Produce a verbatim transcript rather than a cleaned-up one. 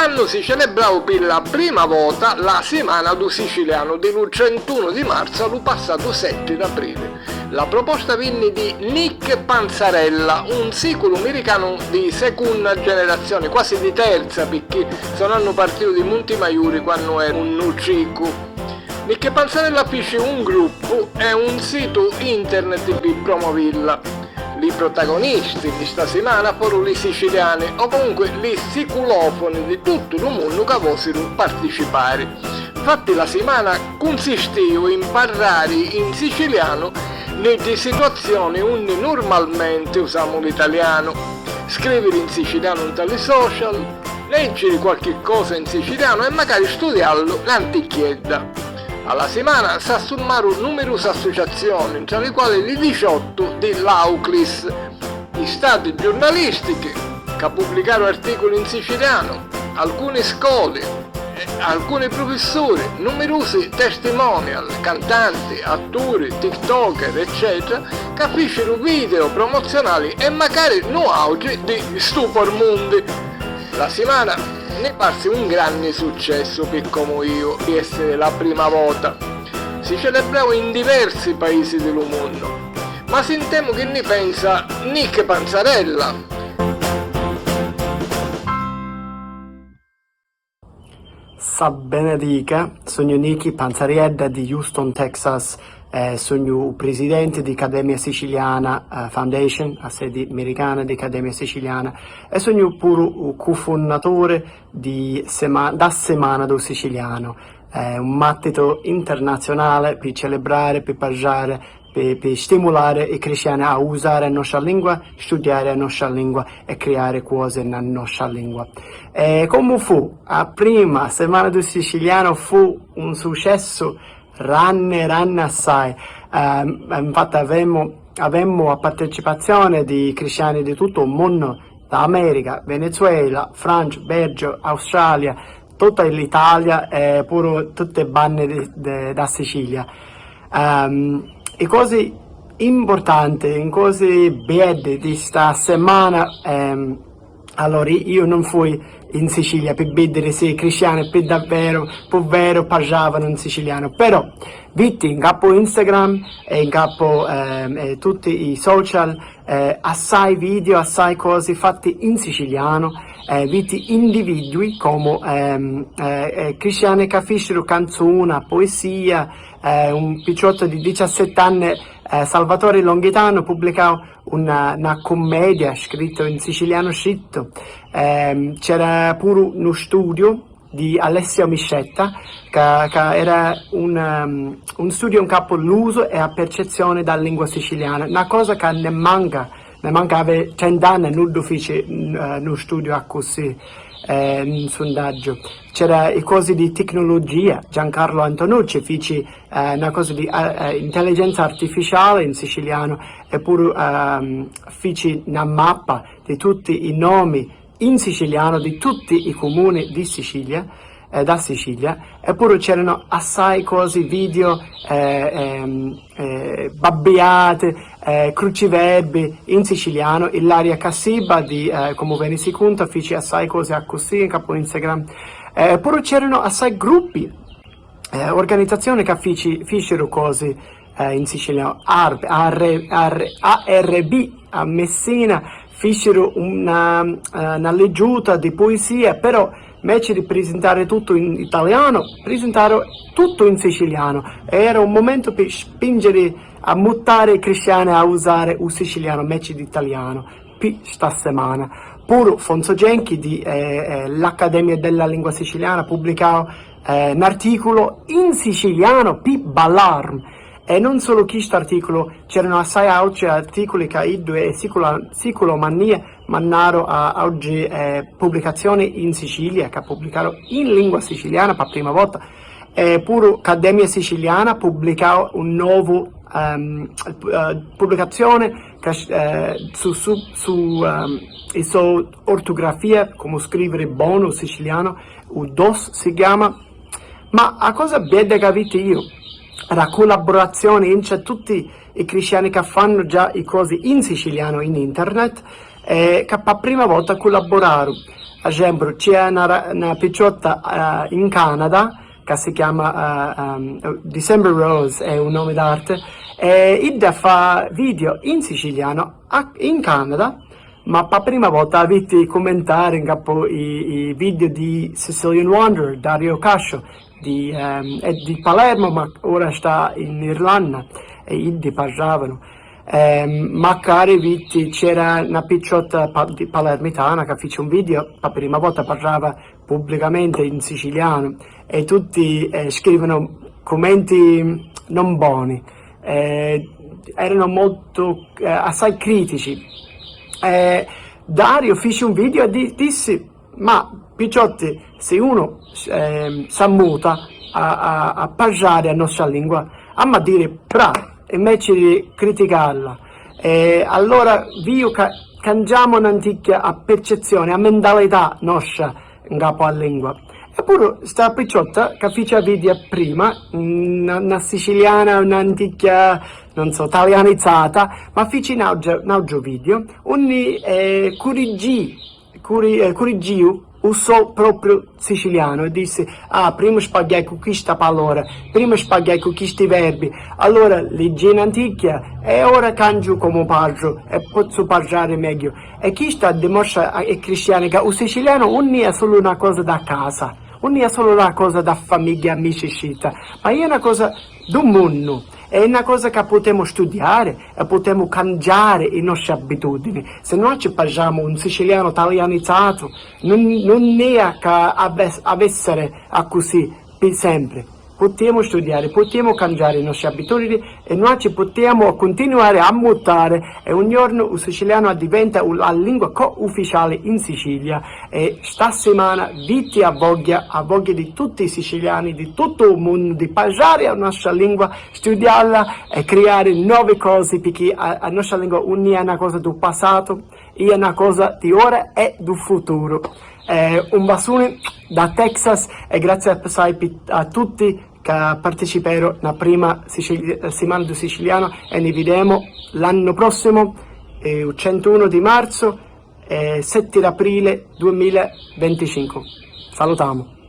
Quannu si celebrau pi la prima vota la Simana dû Sicilianu di lu trentunu di marzu a lu passatu setti d'aprili. La proposta vinni di Nick Panzarella, un siculu miricanu di secunna generazioni, quasi di terza, picchì so nannu partiu di Muntimaiuri quannu era un nutricu. Nick Panzarella fici un gruppu e un situ internet pi promovilla. Li protagonisti di sta simana foru li siciliani, o comunque li siculòfoni di tuttu lu munnu ca vòsiru participari. Nfatti la simana cunsistìu in parrari in sicilianu nni ddi situazioni unni nurmalmenti usamu l'italianu, scrìviri in sicilianu nta li social, lèggiri qualchi cosa in sicilianu e macari studiallu n'anticchiedda. A la simana s'assummaru numirusi assuciazzioni, ntra li quali li diciottu di l'Auclis, i stati giurnalìstichi, ca pubblicaru artìculi in sicilianu, alcuni scoli, e alcuni prufissuri, numirusi testimonial, cantanti, atturi, tiktoker, eccetera, ca fìciru video promozionali e macari nuàutri di Stupor Mundi. La simana mi parsi un granni successu pi comu iu, pi èssiri la prima vota. Si celebrau in diversi paisi di lu munnu. Ma sintemu chi nni pensa Nick Panzarella. Sabbenedica, sugnu Nicky Panzariedda di Houston, Texas, e sugnu u prisidenti di Cademia Siciliana, eh, Foundation, a sedi miricana di Cademia Siciliana, e sugnu puru u cufunnaturi di Sema-, da Semana dû Sicilianu, eh, un mattitu internaziunali pi celebrari, pi parrari, pi, pi stimulari i crisciani a usari a nostra lingua, studiari a nostra lingua e criari cosi nna nostra lingua. E comu fu? A prima Semana dû Sicilianu fu un successu ranni, ranni assai. Ehm, infatti avemu, avemu a partecipazioni di crisciani di tuttu u munnu, da America, Venezuela, Francia, Belgiu, Australia, tutta l'Italia e puru tutti i banni di, di, da Sicilia. Ehm, i cosi importanti, i cosi beddi di sta semana, ehm, allora, i-, iu nun fui in Sicilia pi viddiri si i crisciani pi davveru, pu veru, parravanu in sicilianu, però vitti in capu Instagram e in capu, ehm, e tutti i social, eh, assai video, assai cosi fatti in sicilianu, eh, vitti individui comu, ehm, eh, eh, crisciani ca ficiru canzuna, poesia, eh, un picciottu di diciassetti anni, eh, Salvatore Longhitano, pubblicau una, na cummedia scritta in sicilianu scrittu. Ehm, c'era puru nu studiu di Alessio Miscetta, ca, ca era un, ehm, un studiu in capu l'usu e a percezzioni dâ lingua siciliana, na cosa ca ne manca, ne manca avi trenta anni, nuddu fici, n-, eh, nu studiu accussì, eh, un sundaggiu. C'era i cosi di ticnulugia, Giancarlo Antonucci fici, eh, na cosa di, eh, eh, intelligenza artificiali in sicilianu, e puru, ehm, fici na mappa di tutti i nomi in sicilianu di tutti i cumuni di Sicilia, eh, da Sicilia, e puru c'eranu assai cosi, video, eh, ehm, eh, babbiati, eh, cruciverbi in sicilianu. Ilaria Cassiba di, eh, Comu Veni Si Cunta fici assai cosi accussì in capu Instagram. Eh, puru c'eranu assai gruppi, eh, organizzazioni ca fici-, ficiru cosi, eh, in sicilianu. Arb-, arre-, arre-, A R B a Messina ficiru una, eh, na liggiuta di puisia, però meci di prisintari tuttu in italianu, prisintaru tuttu in sicilianu, e era un mumentu pi spingiri a muttari i cristiani a usari u sicilianu meci di talianu pi sta semana. Puru Fonzo Genchi di, eh, eh, l'Accademia della Lingua Siciliana pubblicau, eh, n'articulu in sicilianu pi Balarm. E non solo chistu articulu, c'erano assai autri articuli ca iddu e Sicula-, Siculo Mannia mannaru a, a oggi, eh, pubblicazioni in Sicilia, ca pubblicaru in lingua siciliana pa prima vota. E puru Accademia Siciliana pubblicau un novu, ehm, eh, pubblicazione ca, eh, su, su, su, ehm, i so ortografia, comu scriviri bonu sicilianu, u dos si chiama. Ma a cosa bedda ca vitti iu, era a cullaborazioni intra tutti i cristiani ca fannu già i cosi in sicilianu in internet, e ca pa prima vota cullaboraru, Ad esempio, c'è una, ra- una picciotta eh, in Canada che si chiama eh, ehm, December Rose, è un nome d'arte, e idda fa video in siciliano a- in Canada, ma pa prima vota vitti i commentari in capo i, i video di Sicilian Wanderer, Dario Cascio, di, ehm, è di Palermo, ma ora sta in Irlanda, e iddi parravanu. Ehm, macari vitti c'era una picciotta pa- di palermitana che fece un video, pa prima vota parlava pubblicamente in siciliano e tutti eh, scrivono commenti non buoni. Eh, erano molto eh, assai critici. Eh, Dario fece un video e di- disse: "Ma picciotti, se uno ehm, s'ammuta a, a, a parrari a nostra lingua, amma diri bra, invece di criticarla. E allora viu ca cangiamo n'anticchia a percezione, a mentalità nostra ncapo a lingua." Eppuru sta picciotta ca fici a vidia prima, na, na siciliana, un'anticchia, non so, talianizzata, ma fici n'autru, n'autru video, unni eh, curiggi curi- eh, curiggiu u so propriu sicilianu e dissi: "Ah, prima sbagghiai cu chista palora, prima sbagghiai cu chisti verbi, allora liggi n'anticchia e ora cangiu comu parru e pozzu parrari megghiu." E chista dimostra ai cristiani ca u sicilianu unni è sulu una cosa da casa, unni è sulu una cosa da famigghia, amici, eccetera, ma è una cosa d'un munnu. È na cosa ca putemu studiari e putemu cangiari i nostri abitudini. Si no ci parramu un sicilianu talianizzatu, nun, nun nia ca avessiri accussì pi sempri. Putemu studiari, putemu cangiari i nostri abitudini e noi ci putemu cuntinuari a mutari e un jornu u sicilianu addiventa la lingua co-ufficiali in Sicilia. E sta simana vitti a vogghia, a vogghia di tutti i siciliani, di tuttu u munnu, di parrari a nostra lingua, studialla e criari novi cosi, picchì a, a nostra lingua unni è na cosa du passatu, è na cosa di ora e du futuru. Eh, un basuni da Texas e grazie assai a tutti ca participeru na prima Sicil- simana du sicilianu e ni videmu l'annu prossimu, eh, u centunu di marzu e setti d'aprile dumilaventicincu. Salutamu.